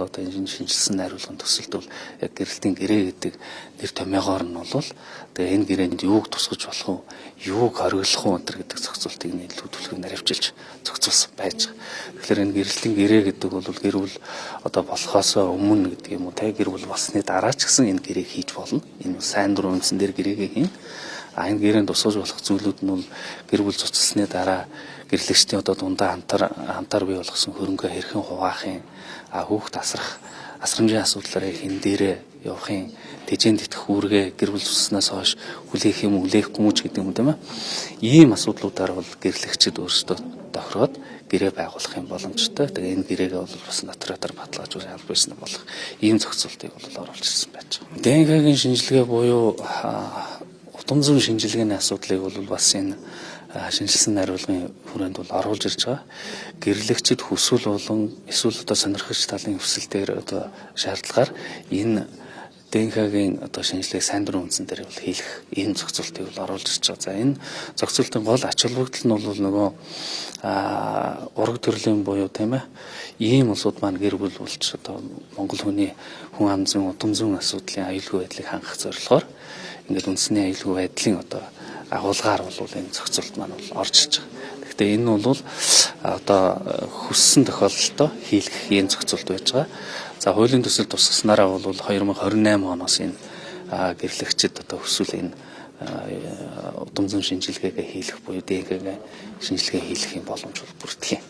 Одоо энэ шинжилсэн найруулгын төсөлд бол яг гэрэлтийн гэрээ гэдэг нэр томьёогоор нь бол тэгээ энэ гэрээнд юуг тусгаж болох уу, юуг хориглох уу энэ гэдэг зохицуултыг нь илүү түлхүү наривчилж зохицуулсан байж байгаа. Тэгэхээр энэ гэрэлтийн гэрээ гэдэг бол гэр бүл одоо болохоос өмнө гэдэг юм уу, тэ гэр бүл болсны дараа ч гэсэн энэ гэрээг хийж болно. Энэ сайн дурын үндсэн дээр гэрээгээ хийн. А энэ гэрээнд тусгаж болох зүйлүүд нь бол гэр бүл цуцалсны дараа гэрлэгчдийн одоо дундаа хамтаар бий болгосон хөрөнгөө хэрхэн хуваах юм, а хүүхд асрах асрамжийн асуудлаараа хэн дээрээ явах юм, тэжээнд итгэх үүргээ гэр бүл цуцснаас хойш хүлээх юм хүлээхгүй юм ч гэдэг юм тийм ээ. Ийм асуудлуудаар бол гэрлэгчид өөрсдөө тохироод гэрээ байгуулах юм боломжтой. Тэгээ энэ гэрээгээ бол бас нотариатаар баталгаажуулах аль биесны болох ийм зохицуултыг бол оруулж ирсэн байж байгаа. ДНК-гийн шинжилгээ буюу утам зүйн шинжилгээний асуудлыг бол бас энэ шинжилсэн найруулгын хүрээнд бол оруулж ирж байгаа. Гэрлэгчид хүсвэл болон эсвэл одоо сонирхогч талын хүсэл дээр одоо шаардлагаар энэ ДНК-гийн одоо шинжилгээг сайн дурын үндсэн дээр бол хийх ийм зохицуултыг бол оруулж ирж байгаа. За энэ зохицуултын гол ач холбогдол нь бол нөгөө ураг төрлийн буюу тийм ээ ийм улсууд маань гэр бүл болж одоо Монгол хүний хүн ам зүйн удам зүйн асуудлын аюулгүй байдлыг хангах зорилгоор ингээд үндэсний аюулгүй байдлын одоо агуулгаар бол энэ зохицуулт маань бол орж ирж байгаа. Гэхдээ энэ бол одоо хүссэн тохиолдолд хийлгэх ийм зохицуулт байж байгаа. За хуулийн төсөл тусгаснараа бол 2028 оноос энэ гэрлэгчид одоо хүсвэл энэ удам зүйн шинжилгээгээ хийлэх буюу ДНК-гийн шинжилгээ хийлэх юм боломж бол бүрдэх юм.